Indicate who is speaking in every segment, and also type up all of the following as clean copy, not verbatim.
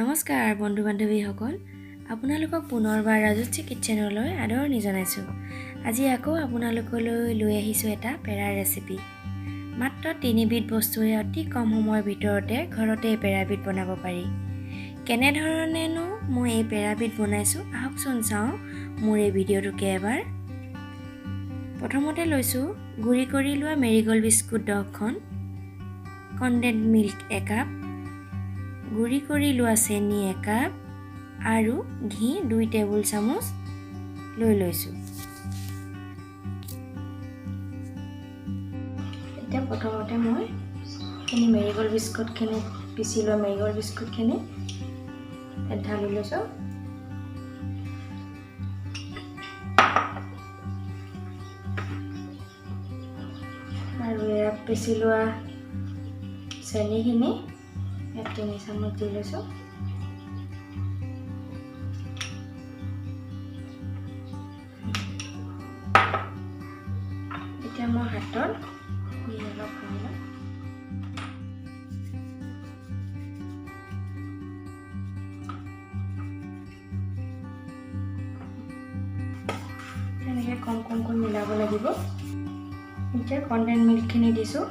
Speaker 1: নমস্কাৰ বন্ধু বান্ধৱীসকল, আপোনালোকক পুনৰবাৰ ৰাজশ্ৰী কিটচেনলৈ আদৰণি জনাইছোঁ। আজি আকৌ আপোনালোকলৈ লৈ আহিছোঁ এটা পেৰাৰ ৰেচিপি। মাত্ৰ তিনিবিধ বস্তুৰে অতি কম সময়ৰ ভিতৰতে ঘৰতে এই পেৰাবিধ বনাব পাৰি। কেনেধৰণেনো মই এই পেৰাবিধ বনাইছোঁ, আহকচোন চাওঁ মোৰ এই ভিডিঅ'টোকে এবাৰ। প্ৰথমতে লৈছোঁ গুড়ি কৰি লোৱা মেৰিগ'ল্ড বিস্কুট 10খন, কণ্ডেন্স মিল্ক একাপ, গুড়ি কৰি লোৱা চেনি একাপ আৰু ঘি 2 টেবুল চামুচ লৈ লৈছোঁ। এতিয়া প্ৰথমতে মই এইখিনি মেৰিগ'ল্ড বিস্কুটখিনি, পিচি লোৱা মেৰিগ'ল্ড বিস্কুটখিনি ইয়াত ঢালি লৈছোঁ। আৰু এয়া পিচি লোৱা চেনিখিনি ইয়াত 3 চামুচ দি লৈছোঁ। এতিয়া মই হাতত ঘি অলপ সানি ল'ম। এনেকৈ কম কমকৈ মিলাব লাগিব। এতিয়া কণ্ডেন্স মিল্কখিনি দিছোঁ।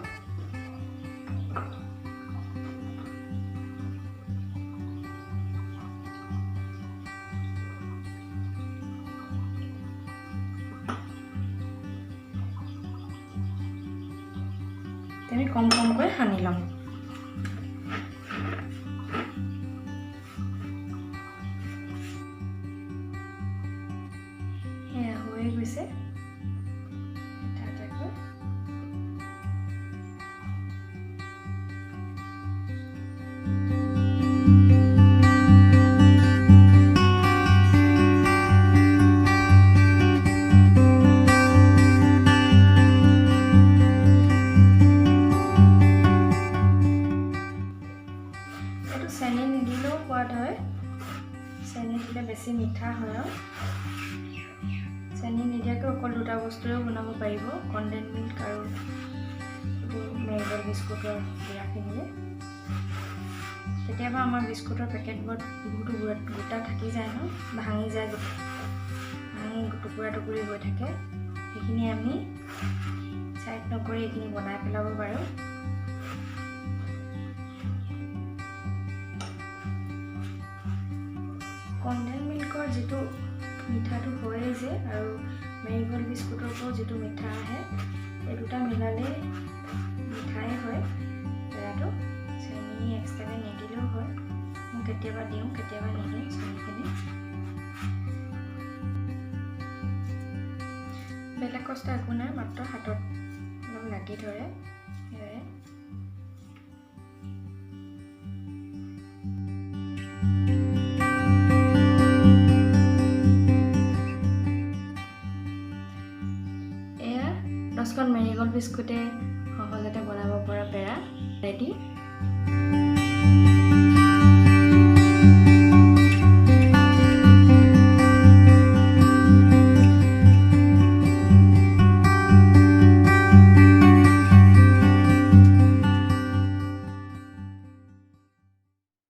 Speaker 1: আমি কম কমকৈ সানি ল'ম। সেয়া হৈয়ে গৈছে এটা এটাকৈ। এইটো চেনি নিদিলেও সোৱাদ হয়, চেনি দিলে বেছি মিঠা হয়। আৰু চেনি নিদিয়াকৈ অকল দুটা বস্তুৰেও বনাব পাৰিব, কণ্ডেন্স মিল্ক আৰু এইটো মেৰিগ'ল্ড বিস্কুটৰ গুড়াখিনিৰে। কেতিয়াবা আমাৰ বিস্কুটৰ পেকেটবোৰত বহুতো গোটা থাকি যায় ন, ভাঙি যায়, ভাঙি টুকুৰা টুকুৰি হৈ থাকে। সেইখিনি আমি ছাইড নকৰি এইখিনি বনাই পেলাব পাৰোঁ। কণ্ডেন্স মিল্কৰ যিটো মিঠাটো হয়েই যে, আৰু মেৰিগ'ল্ড বিস্কুটৰ পৰাও যিটো মিঠা আহে, এই দুটা মিলালেই মিঠাই হয় পেৰাটো। চেনি এক্সট্ৰাকৈ নিদিলেও হয়। মই কেতিয়াবা দিওঁ, কেতিয়াবা নিদিওঁ চেনিখিনি। বেলেগ কষ্ট একো নাই, মাত্ৰ হাতত অলপ লাগি ধৰে, সেয়াই। এয়া 10খন মেৰিগ'ল্ড বিস্কুটে